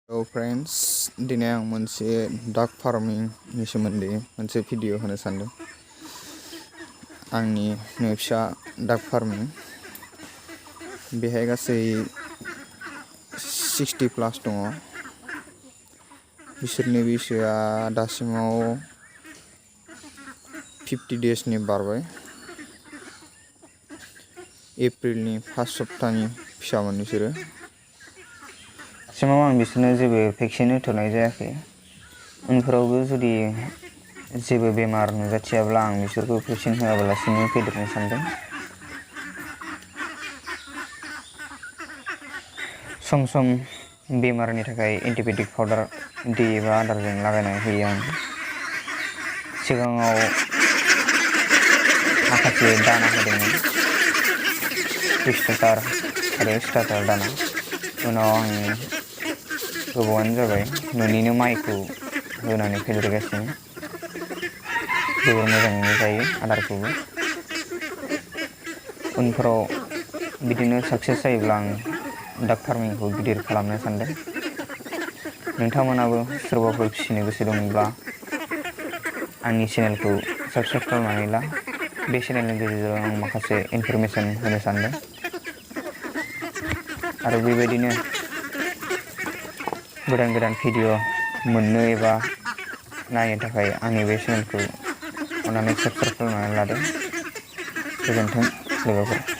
Hello friends, दिनै आं मोनसे डाक फार्मिंनि सोमोन्दै मोनसे भिडिअ होनो सानदों। आंनि फिसा डाक फार्मिं बेहाय गासै 60+ दङ। बिसोरनि बैसोआ दासिमाव 50 डेजनि बारबाय। एप्रिलनि फार्स्ट सप्तानि फिसामोन बिसोरो। दासिमाव आं बिसोरनो जेबो भेक्सिन होथ'नाय जायाखै। उनफोरावबो जुदि जेबो बेमार नुजाथियाब्ला आं बिसोरखौ भेक्सिन होआबालासिनो फेदेरनो सानदों। सम सम बेमारनि थाखाय एन्टिबाय'टिक पाउडार दै एबा आदारजों लागायनानै होयो आं। सिगाङाव माखासे दाना होदोंमोन, स्टार्टार आरो स्टार्टार दाना। उनाव आं गोबावानो जाबाय न'निनो माइखौ होनानै फेदेरगासिनो। जोबोर मोजाङैनो जायो आदारखौबो। उनफोराव बिदिनो साक्सेस जायोब्ला आं डाक फार्मिंखौ गिदिर खालामनो सानदों। नोंथांमोनाबो सोरबाफोर फिसिनो गोसो दंब्ला आंनि चेनेलखौ साबस्क्राइब खालामनानै ला। बे चेनेलनि गेजेरजों आं माखासे इनफरमेसन होनो सानदों आरो बेबायदिनो गोदान गोदान भिडिअ मोननो एबा नायनो थाखाय आंनि बे चेनेलखौ अन्नानै साबस्क्राइब खालामनानै लादो। गोजोन्थों लोगोफोर।